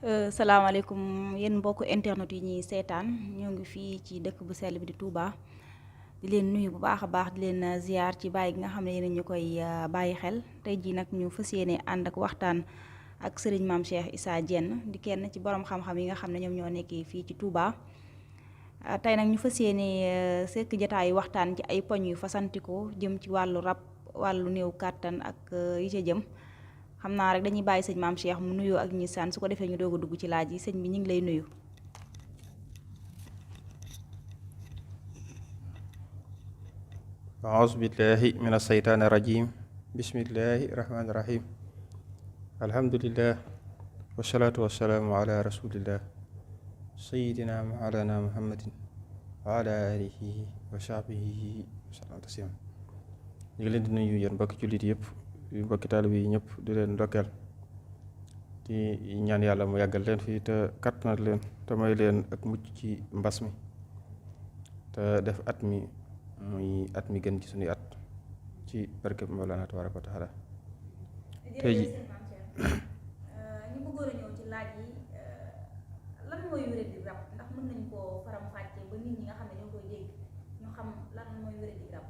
Salaamaaleykum yéen mbokku internet yi ñuy seetaan ñoo ngi fii ci dëkk bu sell bi di Touba di leen nuyu bu baax a baax di leen ziar ci bàyyi gi nga xam ne yéen ñu koy bàyyi xel tey jii nag ñu fas yéene ànd ak waxtaan ak sëriñ maam Cheikh Issa Diène di kenn ci borom xam-xam yi nga xam ne ñoom ñoo nekkee fii ci Touba. Tey nag ñu fas yéene sekk jataayu waxtaan ci ay poñ yu fasantikoo jëm ci wàllu rab wàllu néew kàttan ak yi ca jëm. xam naa rek dañuy bàyyi sëñ maam Cheikh mu nuyoo ak ñi saan su ko defee ñu doog a dugg ci laaj yi sëñ bi ñu ngi lay nuyu. aouzu billahi min asheytaani irajim bismillahi irahmaani irahim alhamdulillah wasalaatu wasalaamu ala rasulillah sayidina mawlana muhammadin wa ala alihi wa sahbihi wa sallam tasliman ñu ngi leen di nuyu yéen mbokki jullit yëpp mbokki taalib yi ñëpp di leen ndokkeel di ñaan yàlla mu yàggal leen fii te kattanal leen te may leen ak mucc ci mbas mi te def at mi muy at mi gën ci suñuy at ci barke Mawlana tabaraka wa taala tey ji ñu bëggoon a ñëw ci laaj yi lan mooy wéradi rab ndax mën nañ koo faram fàccee ba nit ñi nga xam ne ñoo koy dégg ñu xam lan mooy wéradi rab.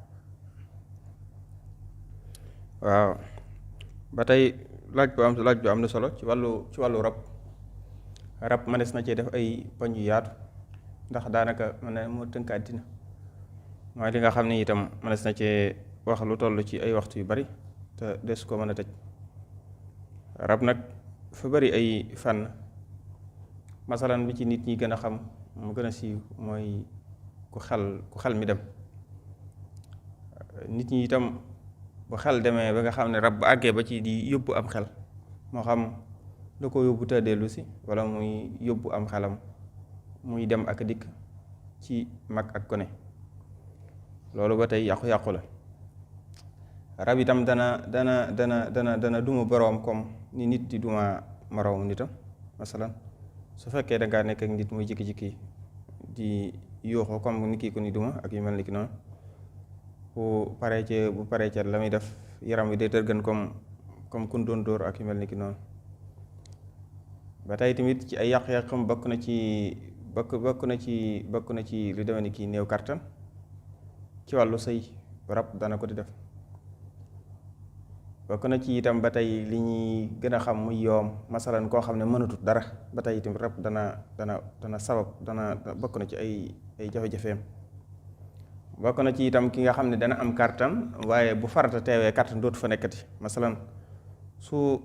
waaw ba tey laaj bu am na solo ci wàllu rab mënees na cee def ay poñ yu yaatu ndax daanaka mën na moo tënk àddina mooy li nga xam ne itam mënees na cee wax lu toll ci ay waxtu yu bari te des ko mën a tëj. rab nag fa bari ay fànn masalan bi ci nit ñi gën a xam mu gën a siiw mooy ku xel mi dem nit ñi itam bu xel demee ba nga xam ne rab bu àggee ba ci di yóbbu am xel moo xam da ko yóbbu te dellu si wala muy yóbbu am xelam muy dem ak dikk ci mag ak gone loolu ba tey yàqu-yàqu la. rab itam dana duma boroom comme ni nit di duma moroom nitam masalan su fekkee dangaa nekk ak nit muy jikki-jikki di yuuxu comme ni kii ko ni duma ak yu mel ni ki noonu bu paree ca la muy def yaram wi day tërgën comme kun doon dóor ak yu mel ni ki noonu. ba tey tamit ci ay yàq-yàqam bokk na ci lu demee ni kii néew kàttan ci wàllu sëy rab dana ko di def. bokk na ci itam ba tey li ñuy gën a xam muy yoom masalan koo xam ne mënatut dara ba tey itam rab dana sabab bokk na ci ay jafe-jafeem. bokk na ci itam ki nga xam ne dana am kàttan waaye bu farata teewee kàttan dootu fa nekkati masalan su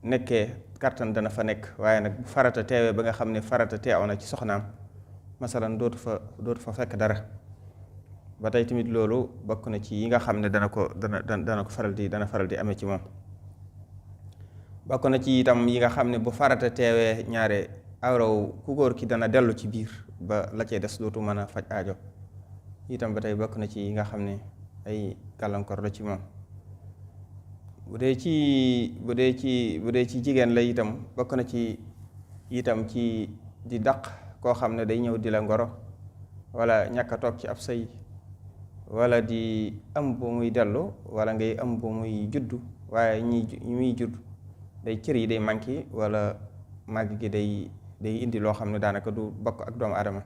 nekkee kàttan dana fa nekk waaye nag bu farata teewee ba nga xam ne farata teew na ci soxnaam masalan dootu fa fekk dara. ba tey tamit loolu bokk na ci yi nga xam ne dana ko faral di amee ci moom. bokk na ci itam yi nga xam ne bu farata teewee ñaare awraw ku góor ki dana dellu ci biir ba la cay des dootu mën a faj aajo itam ba tey bokk na ci yi nga xam ne ay gàllankoor la ci moom. bu dee ci jigéen la itam bokk na ci itam ci di dàq koo xam ne day ñëw di la ngoro wala ñàkk a toog ci ab sëy wala di am bu muy dellu wala ngay am bu muy juddu waaye ñi muy judd day cër yi day manqué wala màgg gi day indi loo xam ne daanaka du bokk ak doomu aadama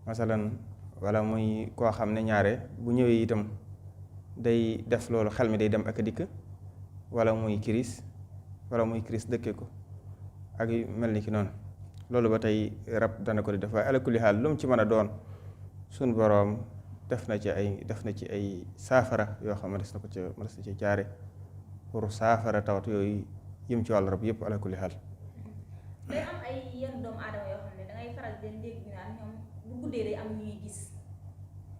masalan wala muy koo xam ne ñaare bu ñëwee itam day def loolu xel mi day dem ak a dikk wala muy kiris dëkkee ko ak yu mel ni ki noonu loolu ba tey rab dana ko di def waaye ala kulli xaal lu mu ci mën a doon suñ boroom def na ci ay saafara yoo xam ne des na ci jaare pour saafara tawat yooyu yëm ci wàllu rab yëpp ala kulli xaal. day am ay yenn doomu aadama yoo xam ne dangay faral di dégg ñu naan ñoom bu guddee day am ñuy gis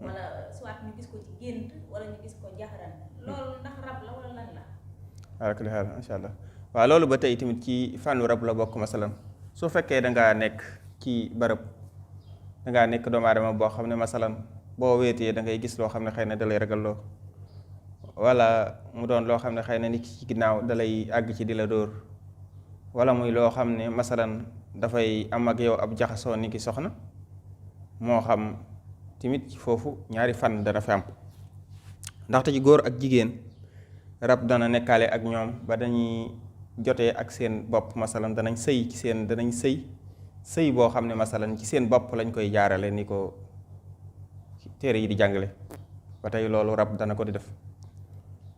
wala soit ñu gis ko ci gént wala ñu gis ko jaxaran loolu ndax rab la wala lan la. ala kulli xaal insha allah waaw loolu ba tey tamit ci fànnu rab la bokk masalan soo fekkee dangaa nekk ci barab dangaa nekk doomu aadama boo xam ne masalan boo wéetee da ngay gis loo xam ne xëy na dalay ragalloo wala mu doon loo xam ne xëy na nit ci ginnaaw dalay àgg ci di la dóor wala muy loo xam ne masalan dafay am ak yow ab jaxasoo ni ki soxna moo xam tamit foofu ñaari fànn dana fi am ndaxte ci góor ak jigéen rab dana nekkaale ak ñoom ba dañuy jotee ak seen bopp masalan danañ sëy boo xam ne masalan ci seen bopp lañ koy jaarale ni ko téere yi di jàngale ba tey loolu rab dana ko di def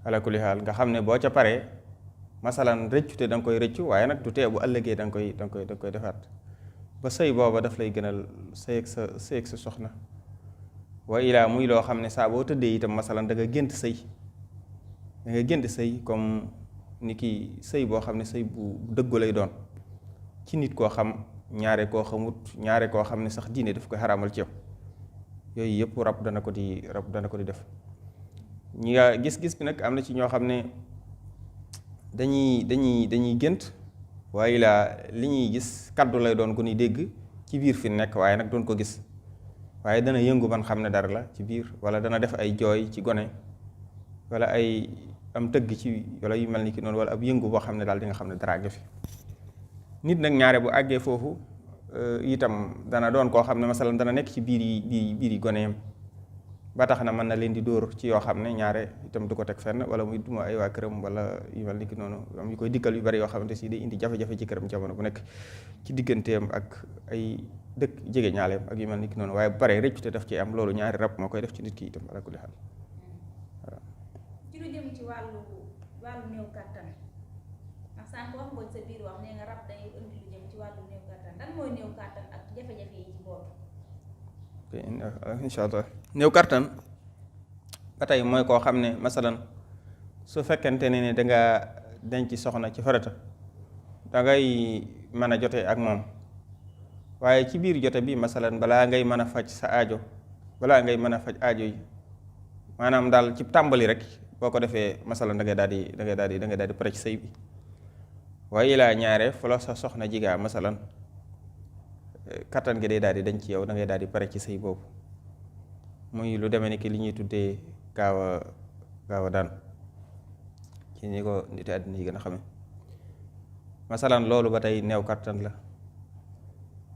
ala kulli haal nga xam ne boo ca paree masalan rëccu te da nga koy rëccu waaye nag du tee bu ëllëgee da nga koy defaat ba sëy booba daf lay gënal sëy ak sa soxna wa ilaa muy loo xam ne saa boo tëddee itam masalan da nga gént sëy comme ni ki sëy boo xam ne sëy bu dëggu lay doon ci nit koo xam ñaare koo xamut ñaare koo xam ne sax diine daf koy xaraamal ci yow yooyu yëpp rab dana ko di def ñi nga gis-gis bi nag am na ci ñoo xam ne dañuy gént waaye laa li ñuy gis kaddu lay doon gu ñuy dégg ci biir fi nekk waaye nag doon ko gis waaye dana yëngu ban xam ne dara la ci biir wala dana def ay jooy ci gone wala ay am tëgg ci wala yu mel ni ki noonu wala ab yëngu boo xam ne daal di nga xam ne dara àgg fi nit nag ñaare bu àggee foofu itam dana doon koo xam ne masalan dana nekk ci biir yi goneem ba tax na mën na leen di dóor ci yoo xam ne ñaare itam du ko teg fenn wala muy duma ay waa këram wala yu mel ni ki noonu am yu koy dikkal yu bari yoo xamante si day indi jafe-jafe ci këram jamono bu nekk ci digganteem ak ay dëkk jege ñaaleem ak yu mel ni ki noonu waaye bu paree rëccu te daf ci am loolu ñaari rab moo koy def ci nit ki itam ala kulli xaal waaw. ci lu jëm ci wàllu néew kàttan ndax sànq wax nga sa biir wax nee nga rab day indi lu jëm ci wàllu néew kàttan lan mooy néew kàttan ak jafe-jafe yi ci boobu. incha allah néew kàttan ba tey mooy koo xam ne masalan su fekkente ne da nga denc soxna ci farata da ngay mën a jote ak moom waaye ci biir jote bi masalan balaa ngay mën a faj sa aajo balaa ngay mën a faj aajo yi maanaam daal ci tàmbali rek boo ko defee masalan da ngay daal di pare ci sëy bi waaye laa ñaare fu la sa soxna jigaa masalan kattan gi day daal di dañ ci yow da ngay daal di pare ci sëy boobu muy lu demee ni ki li ñuy tuddee gaaw a daan ci ni ko nit àddina yi gën a xame masalan loolu ba tey néew kattan la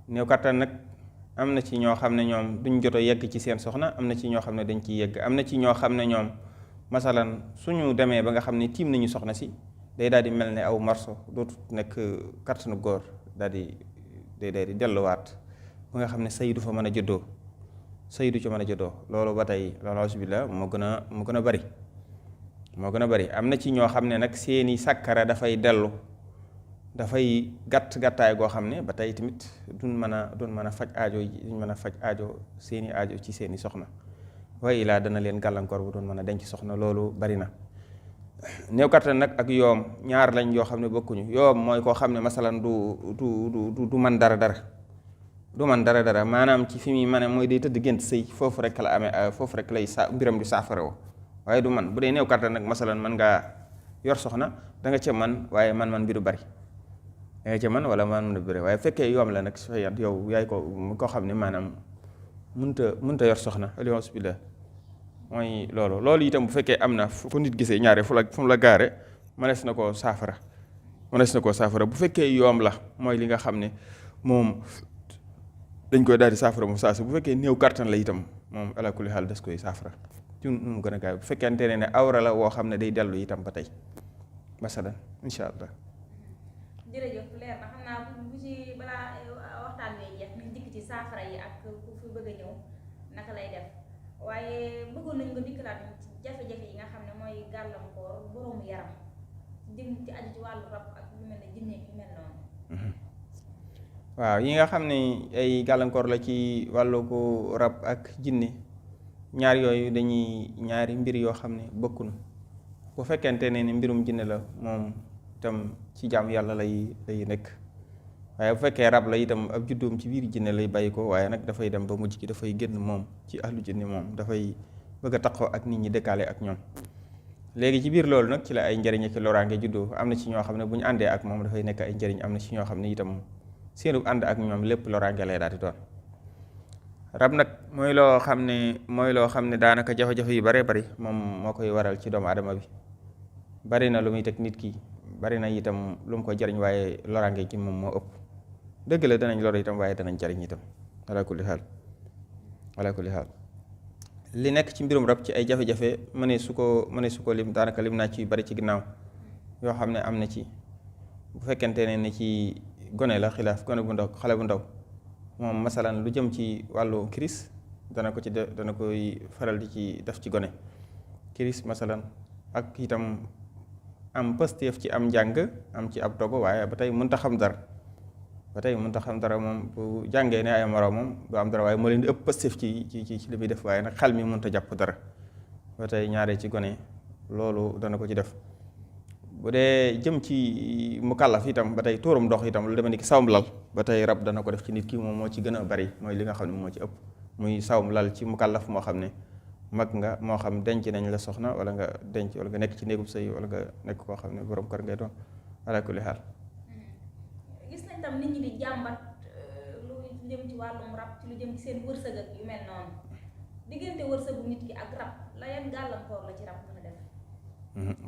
néew kattan nag am na ci ñoo xam ne ñoom duñ joto yegg ci seen soxna am na ci ñoo xam ne dañ ciy yegg am na ci ñoo xam ne ñoom masalan suñu demee ba nga xam ne tiim nañu soxna si day daal di mel ne aw marso dootu nekk kattanu góor daal di delluwaat ba nga xam ne sëy du fa mën a juddoo sëy du ci mën a juddoo loolu ba tey loolu asubillah moo gën a bari am na ci ñoo xam ne nag seeni sàkkara dafay dellu dafay gàttaay goo xam ne ba tey tamit duñ mën a faj aajo seeni aajo ci seeni soxna waaye laa dana leen gàllankoor bu doon mën a denc soxna loolu bari na néew kattan nag ak yoom ñaar lañ yoo xam ne bokkuñu yoom mooy koo xam ne masalan du man dara maanaam ci fi muy mane mooy day tëdd gént sëy foofu rek la amee foofu rek lay mbiram di saafara woo waaye du man bu dee néew kattan nag masalan man ngaa yor soxna da nga ca man waaye man bi du bari da nga ca man wala man du bari waaye fekkee yoom la nag su fekkee yow yaay koo xam ne maanaam mënta yor soxna alhamdulilah billah mooy loolu itam bu fekkee am na fu nit gisee ñaare fu mu la gaare mënees na koo saafara bu fekkee yoom la mooy li nga xam ne moom dañ koy daal di saafara moom saa si bu fekkee néew kattan la itam moom ala kulli xaal des koy saafara ci mu gën a gaaw bu fekkente ne awra la woo xam ne day dellu itam ba tey masalan incha allah. jërëjëf leer na xam naa bu ci balaa waxtaan wi jeex nañ dikk ci saafara yi ak ku fi bëgg a ñëw naka lay def waaye bëggoon nañ ko dikkalaat ci jafe-jafe yi nga xam ne mooy gàllankoor boroomu yaram jëm ci aju ci wàllu rab ak lu mel ne jinne yu mel noonu. waaw yi nga xam ne ay gàllankoor la ci wàllu ko rab ak jinne ñaar yooyu dañuy ñaari mbir yoo xam ne bokkuñu bu fekkente ne ni mbirum jinne la moom itam ci jaam yàlla lay nekk waaye bu fekkee rab la itam ab juddoom ci biir jinne lay bàyyi ko waaye nag dafay dem ba mujj gi dafay génn moom ci ahlu jinne moom dafay bëgg a taqoo ak nit ñi dëkkaale ak ñoom léegi ci biir loolu nag ci la ay njëriñ ak loraange juddoo am na ci ñoo xam ne bu ñu àndee ak moom dafay nekk ay njëriñ am na ci ñoo xam ne itam seenu ànd ak ñoom lépp loraange lay daal di doon rab nag mooy loo xam ne daanaka jafe-jafe yu bare bari moom moo koy waral ci doomu adama bi bari na lu muy teg nit ki bari na itam lu mu ko jariñ waaye loraange ci moom moo ëpp dëgg la danañ lor itam waaye danañ jariñ itam ala kulli xaal li nekk ci mbirum rab ci ay jafe-jafe mëne su ko lim daanaka lim naa ci bari ci ginnaaw yoo xam ne am na ci bu fekkente ne ni ci gone la xilaaf gone bu ndaw xale bu ndaw moom masalan lu jëm ci wàllu kiris dana koy faral di ci def ci gone kiris masalan ak itam am pësteef ci am njàng am ci ab dogu waaye ba tey mënta xam dara moom bu jàngee ne ay moroomam du am dara waaye moo leen di ëpp pësteef ci li muy def waaye nag xel mi mënta jàpp dara ba tey ñaare ci gone loolu dana ko ci def. bu dee jëm ci mukallaf itam ba tey tuurum ndox itam lu demee ni ki sawum lal ba tey rab dana ko def ci nit ki moom moo ci gën a bari mooy li nga xam ne moo ci ëpp muy sawum lal ci mukallaf moo xam ne mag nga moo xam denc nañ la soxna wala nga denc wala nga nekk ci néegub sëy wala nga nekk koo xam ne borom kër ngay doon ala kulli xaal. gis nañ tam nit ñi di jàmbat lu jëm ci wàllum rab ci lu jëm ci seen wërsëg ak yu mel noonu diggante wërsëgu nit ki ak rab la yan gàllankoor la ci rab mën a def.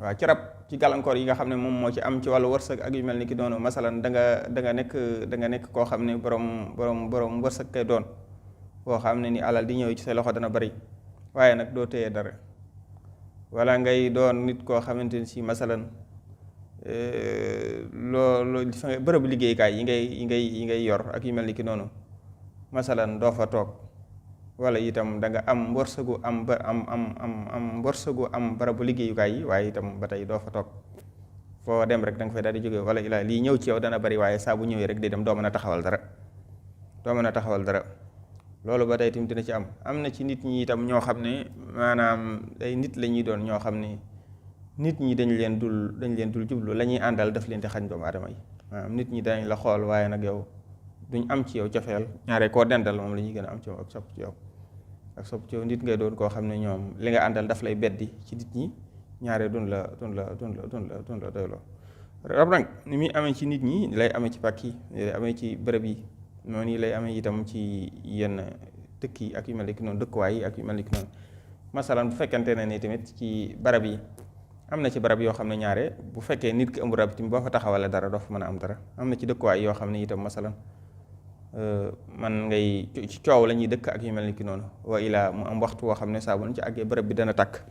waaw ci rab ci gàllankoor yi nga xam ne moom moo ci am ci wàllu wërsëg ak yu mel ni ki doonu masalan da nga nekk koo xam ne borom wërsëg kay doon boo xam ne ni alal di ñëw ci say loxo dana bari waaye nag doo téye dara wala ngay doon nit koo xamante ni si masalan loolu bërëbu liggéeykaay yi ngay yor ak yu mel ni ki noonu masalan doo fa toog wala itam da nga am wërsëgu am wërsëgu am barabu liggéeyukaay yi waaye itam ba tey doo fa toog foo dem rek da nga fay daal di jóge wala ilaa lii ñëw ci yow dana bari waaye saa bu ñëwee rek day dem doo mën a taxawal dara loolu ba tey tamit dina ci am na ci nit ñi itam ñoo xam ne maanaam ay nit la ñuy doon ñoo xam ne nit ñi dañ leen dul jublu la ñuy àndal daf leen di xañ doomu aadama yi maanaam nit ñi dañ la xool waaye nag yow duñ am ci yow cofeel ñaare koo dendal moom la ñuy gën a am ci yow ak sopp ci yow nit ngay doon koo xam ne ñoom li nga àndal daf lay beddi ci nit ñi ñaare dun la doyloo rab nag ni muy amee ci nit ñi lay amee ci pàkk yi lay amee ci bërëb yi noonu lay amee itam ci yenn dëkk yi ak yu mel ni ki noonu dëkkuwaay yi ak yu mel ni ki noonu masalan bu fekkente ne ni tamit ci barab yi am na ci barab yoo xam ne ñaare bu fekkee nit ki amul rab tamit boo fa taxawalee dara doo fa mën a am dara am na ci dëkkuwaay yoo xam ne itam masalan man ngay ci coow la ñuy dëkk ak yu mel ni ki noonu wa ilaa mu am waxtu woo xam ne saa bu ñu ci àggee bërëb bi dana tàkk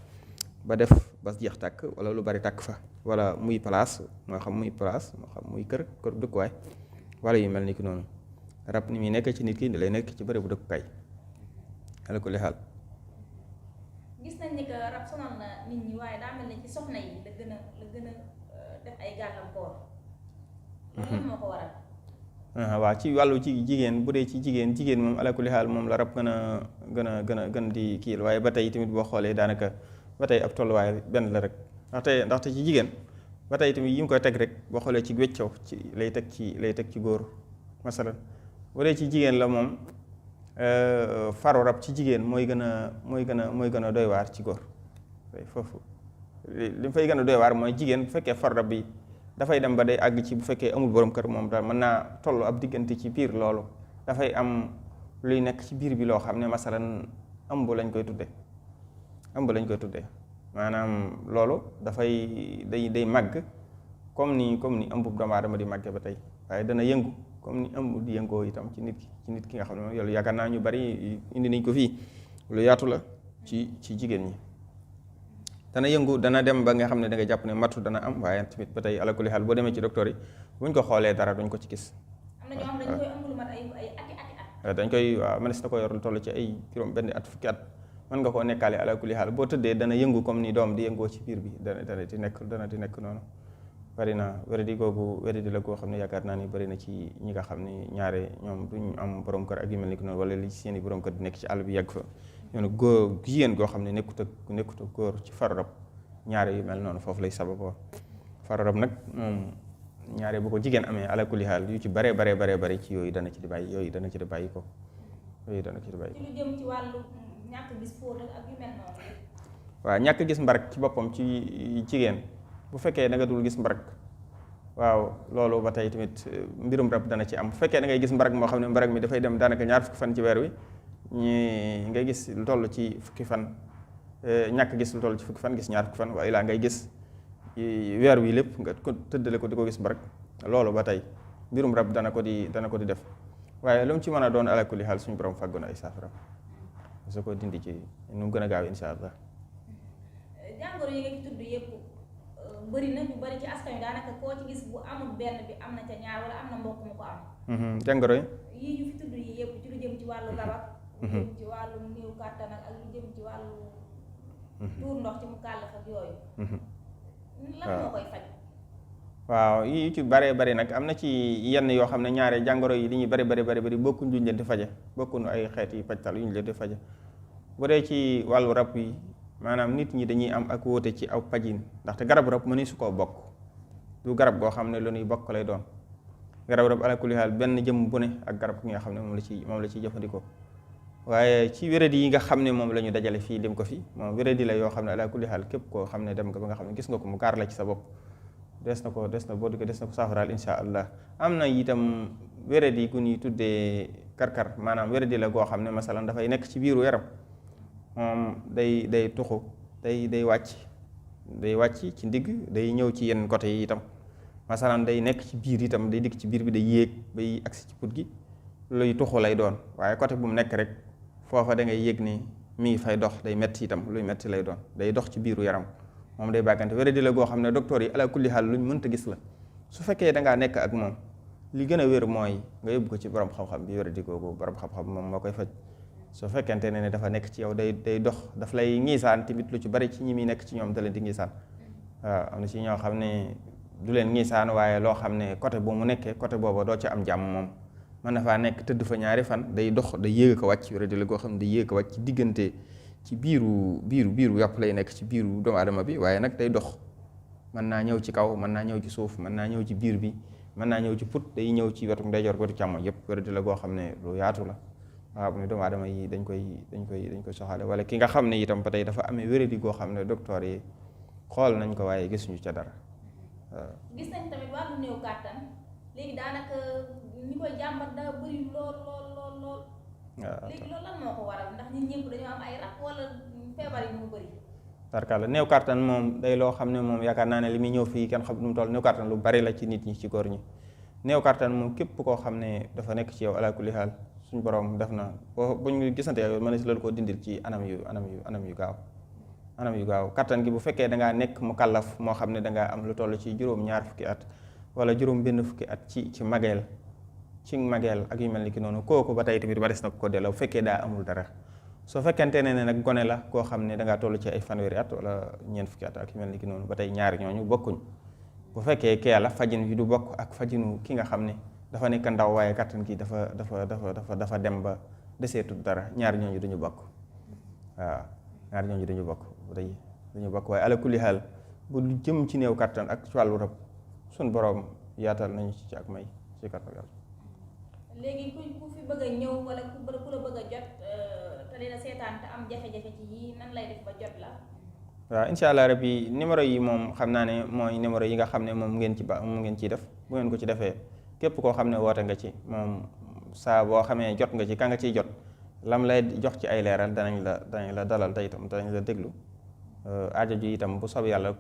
ba def ba jeex tàkk wala lu bari tàkk fa wala muy place moo xam muy kër dëkkuwaay wala yu mel ni ki noonu rab ni muy nekk ci nit ki ni lay nekk ci bërëbu dëkkukaay ala kulli xaal. gis nañ ni que rab sonal na nit ñi waaye daa mel ne ci soxna yi la gën a def ay gàllankoor. loolu moo ko waral. waaw ci wàllu ci jigéen bu dee ci jigéen moom ala kulli xaal moom la rab gën di kiil waaye ba tey tamit boo xoolee daanaka ba tey ab tolluwaay benn la rek ndaxte ci jigéen ba tey tamit yi mu koy teg rek boo xoolee ci weccaw ci lay teg ci góor masalan bu dee ci jigéen la moom faru rab ci jigéen mooy gën a doy waar ci góor foofu li fay gën a doy waar mooy jigéen bu fekkee faru rab bi dafay dem ba day àgg ci bu fekkee amul borom kër moom daal mën naa toll ab diggante ci biir loolu dafay am luy nekk ci biir bi loo xam ne masalan ëmb lañ koy tudde maanaam loolu dafay day màgg comme ni ëmb doomu aadama di màgge ba tey waaye dana yëngu comme ni ëmb di yëngoo itam ci nit ki nga xam ne loolu yaakaar naa ñu bari indi nañ ko fii lu yaatu la ci jigéen ñi dana yëngu dana dem ba nga xam ne da nga jàpp ne matu dana am waaye tamit ba tey ala kulli xaal boo demee ci docteur yi buñ ko xoolee dara duñ ko ci gis. am na ñoo xam ne dañ koy ëmb lu mat ay ati. dañ koy waaw mënees na ko yor lu toll ci ay juróom benn at fukki at mën nga koo nekkaale ala kulli xaal boo tëddee dana yëngu comme ni doom di yëngoo ci biir bi dana di nekk noonu. bari na wéradi googu wéradi la goo xam ne yaakaar naa ni bari na ci ñi nga xam ne ñaare ñoom duñ am borom kër ak yu mel ni ki noonu wala li seeni borom kër di nekk ci àll bi yàgg fa ñoonu góor jigéen goo xam ne nekkut ak góor ci faru rab ñaare yu mel noonu foofu lay sababoo faru rab nag moom ñaare bu ko jigéen amee ala kulli xaal yu ci bare ci yooyu dana ci di bàyyi ko ci lu jëm ci wàllu ñàkk gis fóot ak yu mel noonu. waaw ñàkk gis mbarak ci boppam ci jigéen bu fekkee da nga dul gis mbarak waaw loolu ba tey tamit mbirum rab dana ci am bu fekkee da ngay gis mbarak moo xam ne mbarak mi dafay dem daanaka ñaar fukki fan ci weer wi ñi ngay gis lu toll ci fukki fan ñàkk gis lu toll ci fukki fan gis ñaar fukki fan waaye laa ngay gis weer wi lépp nga ko tëddale ko di ko gis mbarak loolu ba tey mbirum rab dana ko di def waaye lu mu ci mën a doon ala kulli xaal suñu borom fàggu na ay saafara su ko dindi ci nu mu gën a gaaw insha allah. jàngoro yi nga ci tudd yëpp bëri na ñu bëri ci askan wi daanaka koo ci gis bu amul benn bi am na ca ñaar wala am na mbokk mu ko am. jàngoro yi. yii ñu fi tudd yi yëpp ci lu jëm ci wàllu rabak. lu jëm ci wàllu néew kàttan ak lu jëm ci wàllu. tuur ndox ci mu kàllaf ak yooyu. lan moo koy faj. waaw yi ci bare bari nag am na ci yenn yoo xam ne ñaare jàngoro yi li ñuy bari bokkuñ duñ leen di faje bokkuñu ay xeet yi pajtal yu ñu leen di faje bu dee ci wàllu rab yi maanaam nit ñi dañuy am ak wóote ci aw pajin ndaxte garabu rab mëni su koo bokk du garab goo xam ne lu ñuy bokk lay doon garabu rab ala kulli haal benn jëm bu ne ak garab gi nga xam ne moom la ciy jëfandikoo waaye ci wéradi yi nga xam ne moom la ñu dajale fii lim ko fi moom wéradi la yoo xam ne ala kulli haal képp koo xam ne dem nga ba nga xam ne gis nga ko mu gaar la ci sa bopp des na ko saafaraal insha allah am na itam wéradi gu ñuy tuddee karkar maanaam wéradi la goo xam ne masalan dafay nekk ci biiru yaram moom day tuxu day wàcc ci ndigg day ñëw ci yenn côté yi itam masalan day nekk ci biir itam day dikk ci biir bi day yéeg bay agsi ci put gi luy tuxu lay doon waaye côté bu mu nekk rek foofa da ngay yëg ni mi ngi fay dox day metti itam luy metti lay doon day dox ci biiru yaram moom day bàggante wéradi la goo xam ne docteur yi ala kulli xaal luñ mënta gis la su fekkee dangaa nekk ak moom li gën a wér mooy nga yóbbu ko ci borom xam-xam bi wéradi googu borom xam-xam moom moo koy faj su fekkente ne dafa nekk ci yow day dox daf lay ngiisaan tamit lu ci bari ci ñi muy nekk ci ñoom da leen di ngiisaan waaw am na ci ñoo xam ne du leen ngiisaan waaye loo xam ne côté bu mu nekkee côté booba doo ci am jàmm moom mën na faa nekk tëdd fa ñaari fan day dox day yéeg ko wàcc wéradi la goo xam ne day yéeg ko wàcc ci diggante ci biiru yàpp lay nekk ci biiru doomu aadama bi waaye nag day dox mën naa ñëw ci kaw mën naa ñëw ci suuf mën naa ñëw ci biir bi mën naa ñëw ci put day ñëw ci wetu ndeyjoor wetu càmmoñ yëpp wéradi la goo xam ne lu yaatu la waaw bu ne doomu aadama yi dañ koy soxale wala ki nga xam ne itam ba tey dafa amee wéradi goo xam ne docteur yi xool nañ ko waaye gisuñu ca dara waaw. gis nañ tamit wàllu néew kàttan léegi daanaka ñi koy jàmbat daa bëri lool. waaw léegi loolu lan moo ko waral ndax nit ñëpp dañoo am ay rab wala feebar yi mu bëri. tarkala néew kàttan moom day loo xam ne moom yaakaar naa ne li muy ñëw fii kenn xam nu mu toll néew kàttan lu bari la ci nit ñi ci góor ñi néew kàttan moom képp koo xam ne dafa nekk ci yow ala kulli haal suñ borom def na bu ñu gisante yow mën na si loolu koo dindil ci anam yu gaaw kàttan gi bu fekkee dangaa nekk mu kàllaf moo xam ne dangaa am lu toll ci juróom-ñaar fukki at wala juróom benn fukki at ci mageel ak yu mel ni ki noonu kooku ba tey tamit ba des na ko delloo bu fekkee daa amul dara soo fekkente ne nag gone la koo xam ne dangaa toll ci ay fanweeri at wala ñeent fukki at ak yu mel ni ki noonu ba tey ñaari ñooñu bokkuñ bu fekkee kee la fajin yi du bokk ak fajinu ki nga xam ne dafa nekk ndaw waaye kàttan gi dafa dem ba deseetul dara ñaari ñooñu duñu bokk waaw ñaari ñooñu duñu bokk ba tey duñu bokk waaye ala kulli xaal bu jëm ci néew kàttan ak ci wàllu rab suñ borom yaatal nañu ci ak may ci kàttan yàlla. léegi ku fi bëgg a ñëw wala ku la bëgg a jot te dina seetaan te am jafe-jafe ci yii nan lay def ba jot la. waaw incha allah rabbi numéro yi moom xam naa ne mooy numéro yi nga xam ne moom ngeen ciy def bu ngeen ko ci defee képp koo xam ne woote nga ci moom saa boo xamee jot nga ci ka nga ciy jot lam lay jox ci ay leeral danañ la dalal te itam danañ la déglu aajo ji itam bu sob yàlla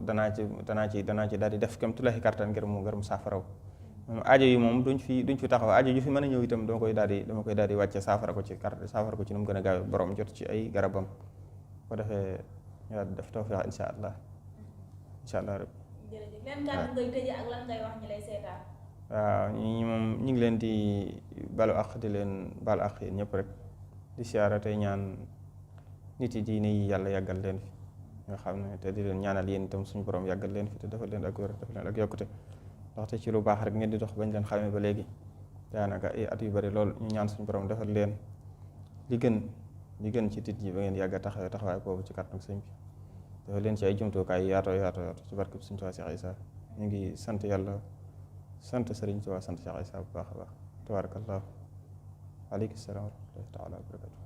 danaa ci daal di def kem tulaxi kartan ngir mu saafaraw moom aajo yi moom duñ fi taxaw aajo ju fi mën a ñëw itam dama koy daal di wàcce saafara ko ci nu mu gën a gaaw borom jot ci ay garabam ko defee ñu daal di def tawfiq insha allah rabbi. jërëjëf lan kàddu ngay tëjee ak lan ngay wax ñi lay seetaan. waaw ñi moom ñu ngi leen di balu àq di leen balu àq yéen ñëpp rek di siyaara tey ñaan nit yi diine yi yàlla yàggal leen fi nga xam ne te di leen ñaanal yéen itam suñu borom yàggal leen fi te defal leen ak wér defal leen ak yokkute ndaxte ci lu baax rek ngeen di dox bañ leen xamee ba léegi daanaka ay at yu bari lool ñu ñaan suñu borom defal leen li gën ci tit yi ba ngeen yàgg a taxawaay boobu ci kàttan sëñ bi defal leen ci ay jumtukaay yaatoo ci barkeb Sëñ Tuubaa Cheikh Issa ñu ngi sant yàlla sant Sëriñ Tuubaa sant Cheikh Issa bu baax a baax tabarakallah aleykum salaam wa rahmatullahi taala wa barakatuh